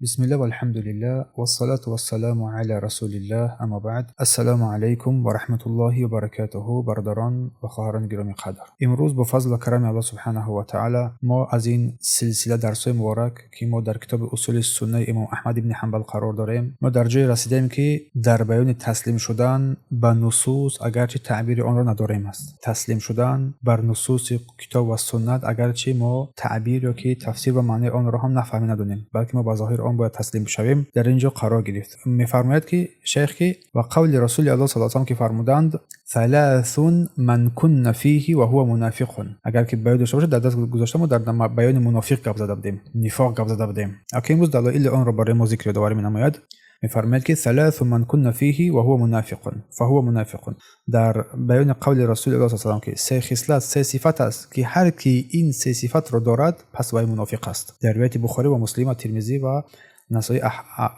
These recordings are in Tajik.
Бисмиллаҳ валҳамдулиллаҳ вассалату вассаламу ала расулиллаҳ, аммо баъд. Ассалому алайкум ва раҳматуллоҳи ва баракатуҳу. Бародарон ва хоҳарони гиромӣ қадр, имрӯз бо фазл ва карами Аллоҳ субҳанаҳу ва таъала мо аз ин силсила дарсҳои муборак, ки мо дар китоби Усули суннаи имом Аҳмад ибни Ҳанбал қарор дорем, мо дар ҷое расидаем, ки дар баёни таслим шудан ба нусус, агарчи таъбири онро надорем, аст. Таслим шудан бар нусуси китоб ва суннат, агарчи мо таъбир ё ки тафсир ва маънаи онро ҳам нафаҳмӣ надонем, балки мо ба зоҳири он бояд таслим бишавем. Дар ин ҷо қарор гирифт. Мефармояд, ки шайх, ки ва қавли Расули Аллоҳ саллаллоҳу алайҳи васаллам, ки фармуданд: ثلاث من كن فيه وهو منافق. Агар ки баён дошта бошад, дар даст гузошта, мо дар баёни мунофиқ гап зада будем, нифоқ гап зада будем. Аки имрӯз далоили онро барои мо зикр ёдоварӣ менамояд. Мефармояд, ки ثلاث من كن فيه وهو منافق فهو منافق. Дар баёни қавли Расули Аллоҳ саллаллоҳу алайҳи васаллам, ки се хислат, се сифат аст, ки ҳар ки ин се сифатро дорад, пас вай мунофиқ аст. Дар ривояти Бухорӣ ва Муслим ва Тирмизӣ ва Насоӣ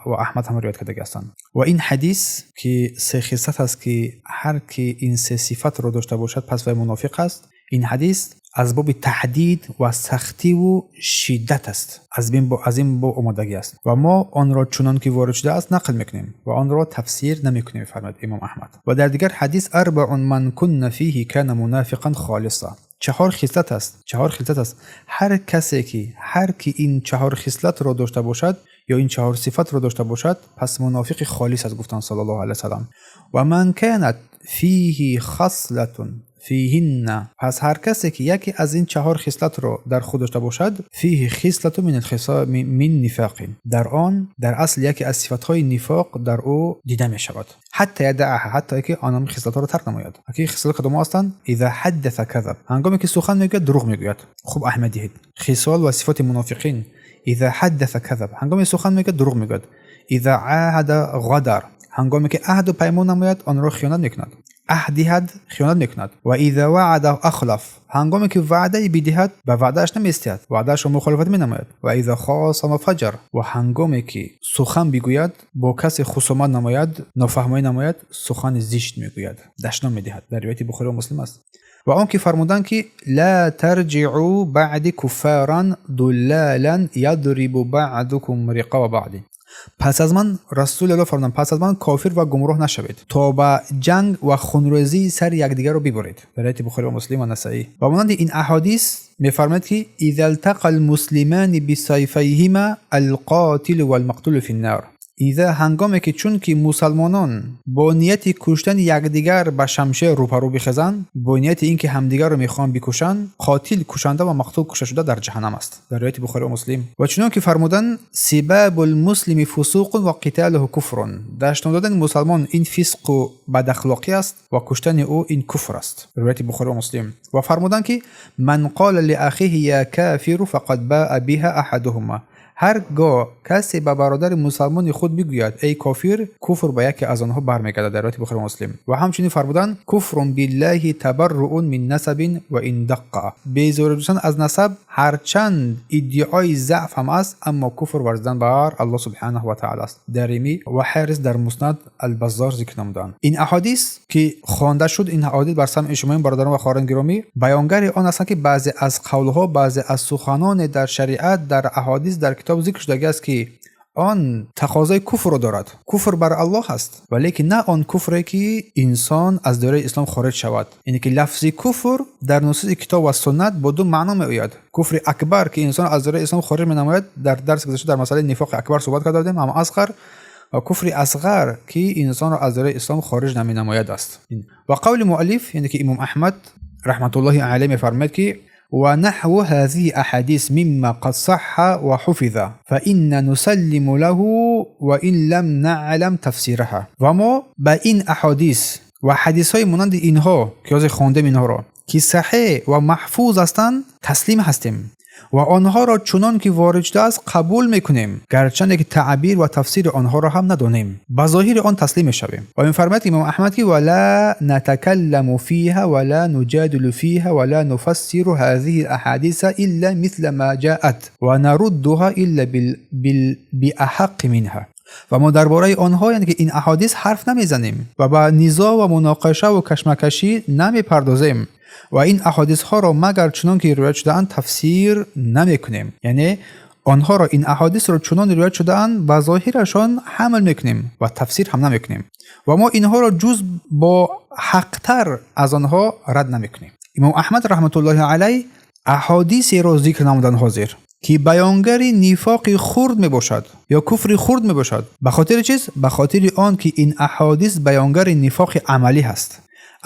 ва Аҳмад ҳам ривоят кардаги ҳастанд. Ва ин ҳадис, ки се хислат аст, ки ҳар ки ин се сифатро дошта бошад, пас вай мунофиқ аст, ин ҳадис аз боби таҳдид ва сахтиву шиддат аст, аз ин боб омодагӣ аст ва мо онро чунон ки ворид шудааст нақл мекунем ва онро тафсир намекунем, мефармояд имом Аҳмад. Ва дар дигар ҳадис: أربع من كن فيه كان منافقا خالصا. Чаҳор хислат аст, чаҳор хислат аст, ҳар касе ки, ҳар ки ин чаҳор хислатро дошта бошад ё ин чаҳор сифатро дошта бошад, пас мунофиқи холис аст, гуфтанд саллаллоҳу алайҳи васаллам. ومن كانت فيه خصلة فيهن, пас ҳар касе ки яке аз ин чаҳор хислатро дар худ дошта бошад, فيه خصلة من نفاق, дар он дар асл яке аз сифатҳои нифоқ дар ӯ дида мешавад, حتى يدعها, ҳатто ки он хислатҳоро тарк намояд. Аки хислат кадомҳо ҳастанд? إذا حدث كذب, ҳангоме ки сухан мегӯяд, дурӯғ мегӯяд. Хуб, аҳамият диҳед, хисол ва сифоти мунофиқин: إذا حدث كذب, ҳангоме сухан мегӯяд, дурӯғ мегӯяд. إذا عاهد غدر, ҳангоме ки аҳду паймон намояд, онро хиёнат мекунад, аҳд диҳад, хиёнат мекунад. وإذا وعد أخلف, ҳангоме ки ваъдае бидиҳад, ба ваъдааш намеистиҳад, ваъдаашро мухолифат менамояд. وإذا خاصم فجر, ва ҳангоме ки сухан бигӯяд, бо касе хусумат намояд, нофаҳмоӣ намояд, сухани зишт мегӯяд, дашном медиҳад. Дар ривояти Бухорӣ ва Муслим аст. Ва он ки фармуданд, ки لا ترجعوا بعدي كفارا ضلالا يضرب بعضكم رقاب بعض. Пас аз ман, Расули Аллоҳ фармуданд, пас аз ман кофир ва гумроҳ нашавед, то ба ҷанг ва хунрезии сари якдигарро бибуред. Дар ривояти Бухорӣ ва Муслим ва Насаӣ ва монанди ин аҳодис. Мефармояд, ки إذا التقى المسلمان بسيفيهما القاتل والمقتول في النار. إذا, ҳангоме ки, чунки мусалмонон бо нияти куштани якдигар ба шамшер рӯпарӯ бихезанд, бо нияти ин ки ҳамдигарро мехоҳанд бикушанд, қотил кушанда ва мақтул кушташуда дар ҷаҳаннам аст. Дар ривояти Бухорӣ ва Муслим. Ва чунон ки фармуданд: سباب المسلم فسوق وقتاله كفر. Дашном додани мусалмон ин фисқу бадахлоқӣ аст ва куштани ӯ ин куфр аст. Ривояти Бухорӣ ва Муслим. Ва фармуданд, ки من قال لأخيه يا كافر فقد باء بها أحدهما. Ҳар гоҳ касе ба бародари мусалмони худ бигӯяд: «Эй кофир», куфр ба яке аз онҳо бармегардад. Дар ривояти Бухори, Муслим. Ва ҳамчунин фармуданд: كفر بالله تبرؤ من نسب وإن دق. Безорӣ ҷустан аз насаб, ҳарчанд иддиои заъф ҳам аст, аммо куфр варзидан бар Аллоҳ субҳанаҳу ва таъала аст. Даримӣ ва Ҳарис дар Муснад Албаззор зикр намуданд. Ин аҳодис, ки хонда шуд, ин аҳодис бар самъи шумоён, бародарон ва хоҳарон гиромӣ, баёнгари он ҳастанд, ки баъзе аз қавлҳо, баъзе аз суханоне дар шариат, дар аҳодис, дар китоб зикр шудагӣ аст, ки он тақозои куфрро дорад, куфр бар Аллоҳ аст, валекин на он куфре, ки инсон аз доираи ислом хориҷ шавад. Яъне ки лафзи куфр дар нусуси китоб ва суннат бо ду маъно меояд: куфри акбар, ки инсон аз доираи ислом хориҷ менамояд, дар дарси гузашта дар масъалаи нифоқи акбар суҳбат карда будем, ҳам асғар, ва куфри асғар, ки инсонро аз доираи ислом хориҷ наменамояд аст. Ва қавли муаллиф, яъне ки имом Аҳмад раҳматуллоҳи алайҳ, мефармояд, ки ونحو هذه أحاديث مما قد صح وحفظ فإن نسلم له وإن لم نعلم تفسيرها. Ва мо ба ин аҳодис ва ҳадисҳои монанди инҳо, ки ҳозир хондем инҳоро, ки саҳеҳ ва маҳфуз ҳастанд, таслим ҳастем ва онҳоро чунон ки ворид шудааст қабул мекунем, гарчанде ки таъбир ва тафсири онҳоро ҳам надонем, ба зоҳири он таслим мешавем. Ва мефармояд имом Аҳмад, ки ولا نتكلم فيها ولا نجادل فيها ولا نفسر هذه الأحاديث إلا مثل ما جاءت ونردها إلا بأحق منها. Ва мо дар бораи онҳо, яъне ки ин аҳодис, ҳарф намезанем ва ба низоъ ва муноқиша ва кашмакашӣ намепардозем ва ин аҳодисҳоро магар чунон ки ривоят шудаанд тафсир намекунем, яъне Онҳоро, ин аҳодисро чунон ривоят шудаанд, ба зоҳирашон ҳамл мекунем ва тафсир ҳам намекунем ва мо инҳоро ҷуз бо ҳақтар аз онҳо рад намекунем. Имом Аҳмад раҳматуллоҳи алайҳ аҳодисеро зикр намуданд ҳозир, ки баёнгари нифоқи хурд мебошад ё куфри хурд мебошад. Ба хотири чиз? Ба хотири он ки ин аҳодис баёнгари нифоқи амалӣ ҳаст.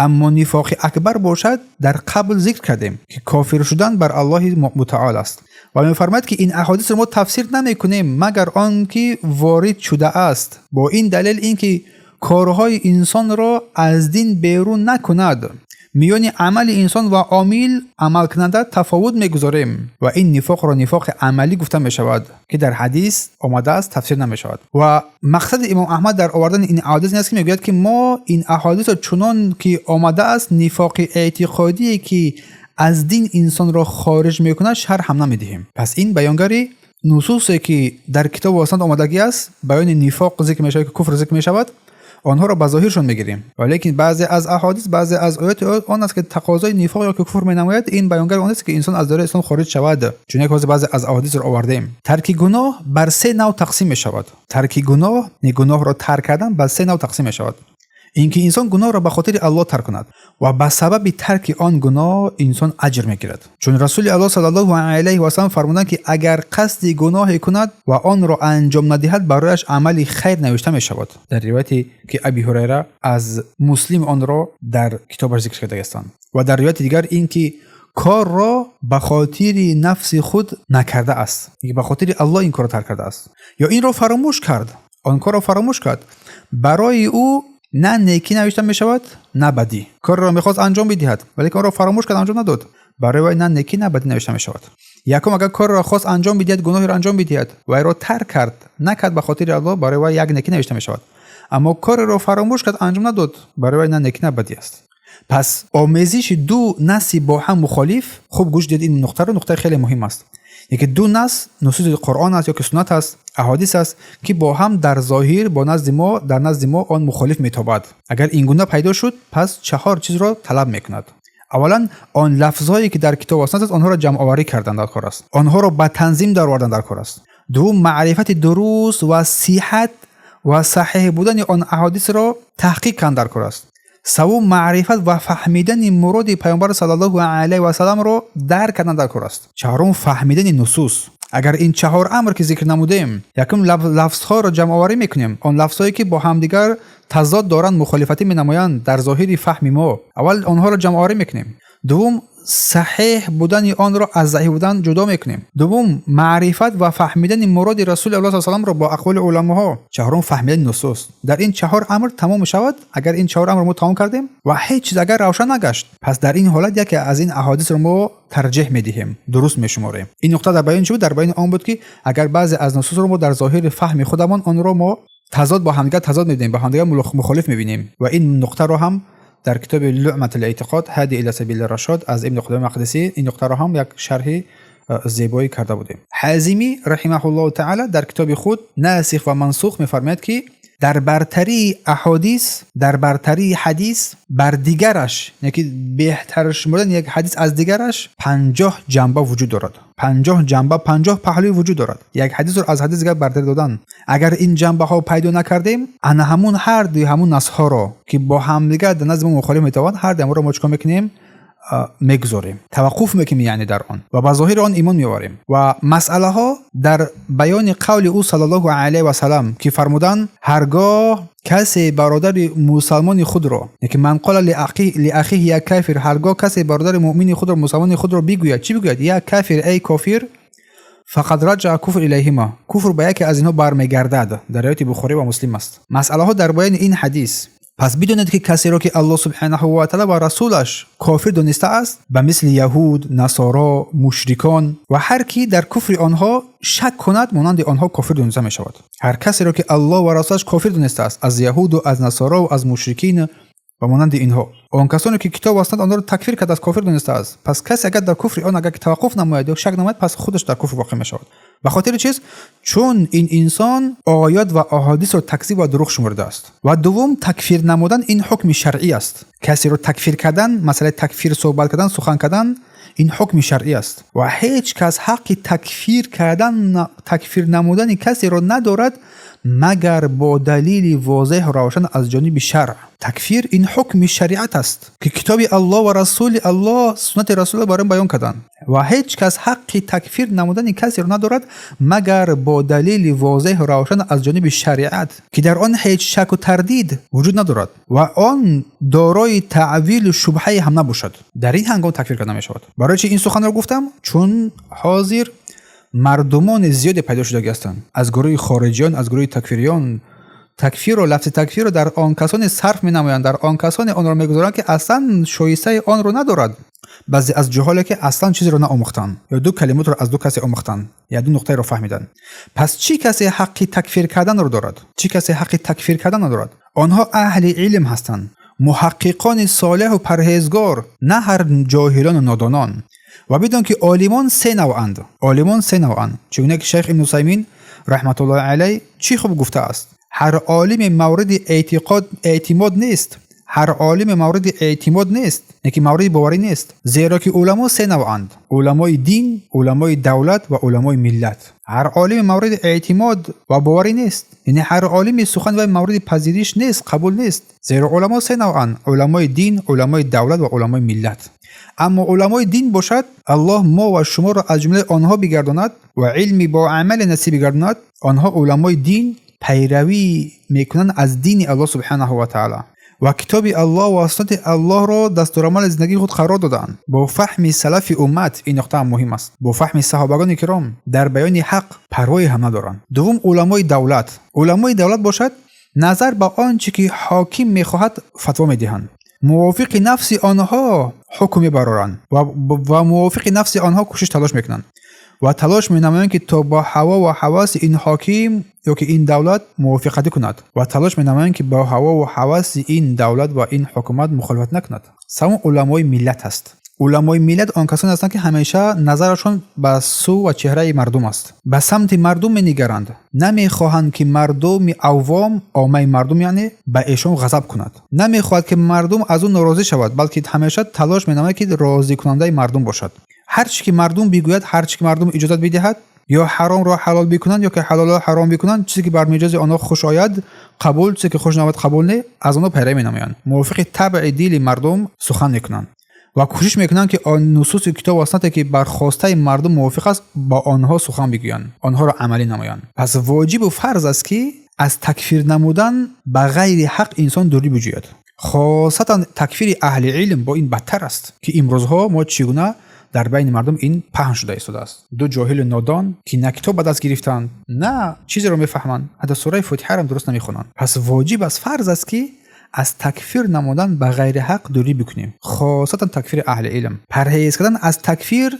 Аммо нифоқи акбар бошад, дар қабл зикр кардем, ки кофир шудан бар Аллоҳи мутаол аст. Ва мефармояд, ки ин аҳодисро мо тафсир намекунем, магар он ки ворид шудааст бо ин далел, ин ки корҳои инсонро аз дин берун накунад. Миёни амали инсон ва омил, амалкунанда, тафовут мегузорем ва ин нифоқро нифоқи амалӣ гуфта мешавад, ки дар ҳадис омадааст, тафсир намешавад. Ва мақсади имом Аҳмад дар овардани ин аҳодис ин аст, ки мегӯяд, ки мо ин аҳодисро чунон ки омадааст, нифоқи эътиқодие ки аз дин инсонро хориҷ мекунад, шарҳ ҳам намедиҳем. Пас ин баёнгари нусусе ки дар китобу суннат омадагӣ аст, баёни нифоқ зикр мешавад, ки куфр зикр мешавад, онҳоро ба зоҳиршон мегирем. Валекин баъзе аз аҳодис, баъзе аз оёти он аст, ки тақозои нифоқ ё ки куфр менамояд, ин баёнгари он аст, ки инсон аз доираи ислом хориҷ шавад. Чун як ҳозир баъзе аз аҳодисро овардем. Тарки гуноҳ бар се нав тақсим мешавад. Тарки гуноҳ, гуноҳро тарк кардан ба се нав тақсим мешавад. Ин ки инсон гуноҳро ба хотири Аллоҳ тарк кунад ва ба сабаби тарки он гуноҳ инсон аҷр мегирад, чун Расули Аллоҳ саллаллоҳу алайҳи васаллам фармуданд, ки агар қасди гуноҳе кунад ва онро анҷом надиҳад, барояш амали хайр навишта мешавад. Дар ривояте ки Аби Ҳурайра аз Муслим онро дар китобаш зикр кардагастанд. Ва дар ривояти дигар ин ки корро ба хотири нафси худ накардааст, ба хотири Аллоҳ ин корро тарк кардааст, ё инро фаромӯш кард, он корро фаромӯш кард, барои ӯ на некӣ навишта мешавад, на бадӣ. Корро мехост анҷом бидиҳад, валекин онро фаромӯш кард, анҷом надод, барои вай на некӣ, на бадӣ навишта мешавад. Якум, агар корро хост анҷом бидиҳад, гуноҳеро анҷом бидиҳад, вайро тарк кард, накард ба хотири Аллоҳ, барои вай як некӣ навишта мешавад. Аммо корро фаромӯш кард, анҷом надод, барои вай на некӣ, на бадӣ аст. Пас омезиши ду наси бо ҳам мухолиф, хуб гӯш диҳед ин нуқтаро, нуқтаи хеле муҳим аст. Яке ду нас, нусуси Қуръон аст ё ки суннат аст, аҳодис аст, ки бо ҳам дар зоҳир бо назди мо, дар назди мо он мухолиф метобад. Агар ин гуна пайдо шуд, пас чаҳор чизро талаб мекунад. Аввалан, он лафзҳое ки дар китоб ва суннат аст, онҳоро ҷамъоварӣ кардан дар кор аст, онҳоро ба танзим даровардан дар кор аст. Дуввум, маърифати дуруст ва сиҳат ва саҳеҳ будани он аҳодисро таҳқиқ кардан дар кор аст. Саввум, маърифат ва фаҳмидани муроди Паёмбар саллаллоҳу алайҳи васалламро дарк кардан дар кор аст. Чаҳорум, фаҳмидани нусус. Агар ин чаҳор амр ки зикр намудем, якум, лафзҳоро ҷамъоварӣ мекунем, он лафзҳое ки бо ҳамдигар тазод доранд, мухолифатӣ менамоянд дар зоҳири фаҳми мо, аввал онҳоро ҷамъоварӣ мекунем. Дуввум, саҳеҳ будани онро аз заиф будан ҷудо мекунем. Дуввум, маърифат ва фаҳмидани муроди Расули Аллоҳ саламро бо ақволи уламоҳо. Чаҳорум, фаҳмидани нусус. Дар ин чаҳор амр тамом мешавад. Агар ин чаҳор амр мо тамом кардем ва ҳеҷ чиз агар равшан нагашт, пас дар ин ҳолат яке аз ин аҳодисро мо тарҷеҳ медиҳем, дуруст мешуморем. Ин нуқта дар баёни чӣ буд? Дар баёни он буд, ки агар баъзе аз нусусро мо дар зоҳири фаҳми худамон онро мо тазод, бо ҳамдигар тазод мебинем, бо ҳамдигар мухолиф мебинем. Ва ин нуқтаро ҳам дар китоби Луъмат эътиқод ҳади ила сабили рашод аз Ибни Қудома Мақдисӣ ин нуқтаро ҳам як шарҳи зебоӣ карда будем. Ҳазимӣ раҳимаҳуллоҳу таала дар китоби худ Насих ва мансух мефармояд, ки дар бартарии аҳодис, дар бартарии ҳадис бар дигараш, яъне ки беҳтар шумурдани як ҳадис аз дигараш, 50 ҷанба вуҷуд дорад. 50 ҷанба, 50 паҳлӯй вуҷуд дорад як ҳадисро аз ҳадис дигар бартарӣ додан. Агар ин ҷанбаҳо пайдо накардем, ана ҳамун ҳар дуи ҳамун насҳоро, ки бо ҳамдигар дар назди мо мухолиф метавонад, ҳар дуи мо чикор мекунем? Мегузорем, таваққуф мекунем, яъне дар он ва ба зоҳири он имон меоварем. Ва масъалаҳо дар баёни қавли ӯ саллаллоҳу алайҳи васалам, ки фармуданд: ҳаргоҳ касе бародари мусалмони худро, яки ман қола лиахиҳи я кафир, ҳаргоҳ касе бародари муъмини худро, мусалмони худро бигӯяд, чӣ бигӯяд? Я кафир, эй кофир, фақад раҷаа куфр илайҳима, куфр ба яке аз инҳо бармегардад. Дар ривояти Бухорӣ ва Муслим аст. Масъалаҳо дар баёни ин ҳадис. Пас бидонед, ки касеро ки Аллоҳ субҳанаҳу ва таала ва расулаш кофир донистааст, ба мисли яҳуд, насоро, мушрикон ва ҳар ки дар куфри онҳо шак кунад, монанди онҳо кофир дониста мешавад. Ҳар касеро ки Аллоҳ ва расулаш кофир донистааст, аз яҳуду, аз насоро, аз мушрикин ва монанди инҳо, он касоне ки китоб ҳастанд, онҳоро такфир кардааст, кофир донистааст. Пас касе агар дар куфри он агар таваққуф намояд ё шак намояд, пас худаш дар куфр воқеъ мешавад. Ба хотири чиз? Чун ин инсон оёт ва аҳодисро такзиб ва дурӯғ шумурдааст. Ва дуввум, такфир намудан ин ҳукми шаръӣ аст. Касеро такфир кардан, масъалаи такфир суҳбат кардан, сухан кардан, Ин ҳукми шаръӣ аст ва ҳеҷ кас ҳаққи такфир кардан, такфир намудани касеро надорад, магар бо далели возеҳу равшан аз ҷониби шаръ. Такфир ин ҳукми шариат аст, ки китоби Аллоҳ ва расули Аллоҳ, суннати расул бар он баён карданд. Ва ҳеҷ кас ҳаққи такфир намудани касеро надорад, магар бо далели возеҳу равшан аз ҷониби шариат, ки дар он ҳеҷ шаку тардид вуҷуд надорад ва он дорои таъвилу шубҳае ҳам набошад. Дар ин ҳангом такфир карда мешавад. Барои чи ин суханро гуфтам? Чун ҳозир мардумони зиёде пайдо шудагӣ ҳастанд аз гурӯҳи хориҷиён, аз гурӯҳи такфириён. Такфирро, лафзи такфирро дар он касоне сарф менамоянд, дар он касоне онро мегузоранд, ки аслан шоистаи онро надорад. Баъзе аз ҷуҳоле, ки аслан чизеро наомӯхтанд ё ду калимотро аз ду касе омӯхтанд, я ду нуқтаеро фаҳмиданд. Пас чӣ касе ҳаққи такфир карданро дорад? Чӣ касе ҳаққи такфир карданро дорад? Онҳо аҳли илм ҳастанд, муҳаққиқони солеҳу парҳезгор, на ҳар ҷоҳилону нодонон. Ва бидон, ки олимон се навъанд. Олимон се навъанд, чигуна ки шайх Ибн Усаймин раҳматуллоҳи алайҳ чӣ хуб гуфтааст: ҳар олиме мавриди эътиқод эътимод нест, ҳар олиме мавриди эътимод нест, яке мавриди боварӣ нест, зеро ки уламо се навъанд: уламои дин, уламои давлат ва уламои миллат. Ҳар олими мавриди эътимод ва боварӣ нест, яъне ҳар олими сухан вай мавриди пазириш нест, қабул нест, зеро уламо се навъанд: уламои дин, уламои давлат ва уламои миллат. Аммо уламои дин бошад, Аллоҳ мо ва шуморо аз ҷумлаи онҳо бигардонад ва илми бо амале насиб бигардонад. Онҳо, уламои дин, пайравӣ мекунанд аз дини Аллоҳ субҳанаҳу ва таъала ва китоби Аллоҳ ва суннати Аллоҳро дастурамали зиндагии худ қарор додаанд бо фаҳми салафи уммат. Ин нуқта ҳам муҳим аст. Бо фаҳми саҳобагони киром дар баёни ҳақ парвое ҳам надоранд. Дуввум, уламои давлат. Уламои давлат бошад, назар ба он чӣ ки ҳоким мехоҳад фатво медиҳанд, мувофиқи нафси онҳо ҳукм мебароранд ва мувофиқи нафси онҳо кӯшиш талош мекунанд ва талош менамоянд, ки то бо ҳаво ва ҳаваси ин ҳоким ё ки ин давлат мувофиқатӣ кунад, ва талош менамоянд, ки бо ҳавову ҳаваси ин давлат ва ин ҳукумат мухолифат накунад. Севум, уламои миллат аст. Уламои миллат он касоне ҳастанд, ки ҳамеша назарашон ба сӯ ва чеҳраи мардум аст, ба самти мардум менигаранд. Намехоҳанд, ки мардуми авом, оммаи мардум яъне, ба эшон ғазаб кунад, намехоҳад, ки мардум аз ӯ норозӣ шавад, балки ҳамеша талош менамояд, ки розикунандаи мардум бошад. Ҳар чӣ ки мардум бигӯяд, ҳар чӣ ки мардум иҷозат бидиҳад, ё ҳаромро ҳалол бикунанд, ё ки ҳалолро ҳаром бикунанд, чизе ки бар миҷози онҳо хуш ояд қабул, чизе ки хуш наояд қабул не, аз онҳо пайравӣ менамоянд, мувофиқи табъи дили мардум сухан мекунанд ва кӯшиш мекунанд, ки он нусуси китоб ва суннате, ки бар хостаи мардум мувофиқ аст, ба онҳо сухан бигӯянд, онҳоро амалӣ намоянд. Пас воҷибу фарз аст, ки аз такфир намудан ба ғайри ҳақ инсон дурӣ биҷӯяд. Хосатан такфири аҳли илм бо ин бадтар аст, ки имрӯзҳо мо чӣ гуна дар байни мардум ин паҳн шуда истодааст. Ду ҷоҳилу нодон, ки на китоб ба даст гирифтанд, на чизеро мефаҳманд, ҳатто сураи Фотиҳаро дуруст намехонанд. Пас воҷиб аст, фарз аст, ки аз такфир намудан ба ғайри ҳақ дурӣ бикунем, хосатан такфири аҳли илм. Парҳез кардан аз такфир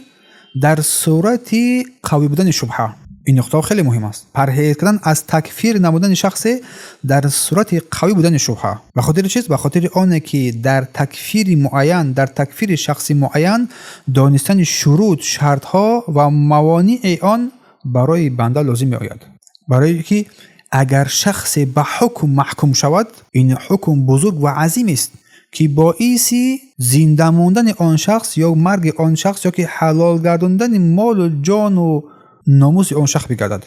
дар сурати қавӣ будани шубҳа. Ин нуқтаҳо хеле муҳим аст. Парҳез кардан аз такфир намудани шахсе дар сурати қавӣ будани шубҳа. Ба хотири чиз? Ба хотири оне ки дар такфири муайян, дар такфири шахси муайян донистани шурут, шартҳо ва мавонии он барои банда лозим меояд, барое ки агар шахсе ба ҳукм маҳкум шавад, ин ҳукм бузург ва азим аст, ки боиси зинда мондани он шахс ё марги он шахс ё ки ҳалол гардондани молу ҷону номуси он шахс бигардад,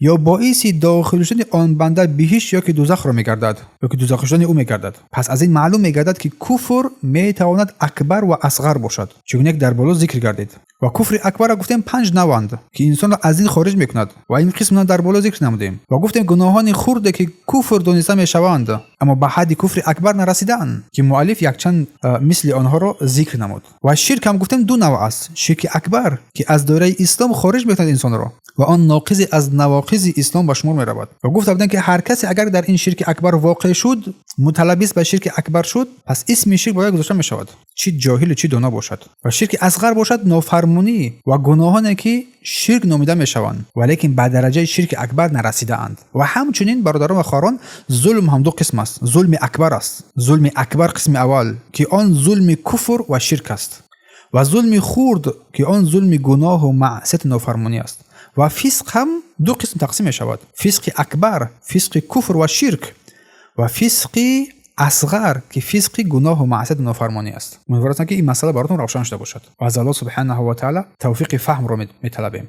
ё боиси дохил шудани он банда биҳишт ё ки дузахро мегардад, ё ки дузахӣ шудани ӯ мегардад. Пас аз ин маълум мегардад, ки куфр метавонад акбар ва асғар бошад, чигуна ки дар боло зикр гардид. Ва куфри акбарро гуфтем, панҷ навъанд, ки инсонро аз дин хориҷ мекунад, ва ин қисмро дар боло зикр намудем. Ва гуфтем, гуноҳони хурде, ки куфр дониста мешаванд, аммо ба ҳадди куфри акбар нарасидаанд, ки муаллиф якчанд мисли онҳоро зикр намуд. Ва ширк ҳам гуфтем, ду навъ аст: ширки акбар, ки аз доираи ислом хориҷ мекунад инсонро ва он ноқизе аз навоқизи ислом ба шумор меравад. Ва гуфта будем, ки ҳар касе агар дар ин ширки акбар воқеъ шуд, муталаббис ба ширки акбар шуд, пас исми ширк бояд гузошта мешавад, чӣ ҷоҳилу чӣ доно бошад. Ва ширки асғар бошад, нофармонӣ ва гуноҳоне, ки ширк номида мешаванд, валекин ба дараҷаи ширки акбар нарасидаанд. Ва ҳамчунин, бародарон ва хоҳарон, зулм ҳам ду қисм аст. Зулми акбар аст, зулми акбар қисми аввал, ки он зулми куфр ва ширк аст, ва зулми хурд, ки он зулми гуноҳу маъсияти нофармонӣ аст. Ва фисқ ҳам ду қисм тақсим мешавад: фисқи акбар, фисқи куфр ва ширк, ва фисқи асғар, ки фисқи гуноҳу маъсияту нофармонӣ аст. Умедвор ҳастам, ки ин масъала баротон равшан шуда бошад ва аз Аллоҳ субҳанаҳу ва таала тавфиқи фаҳмро металабем.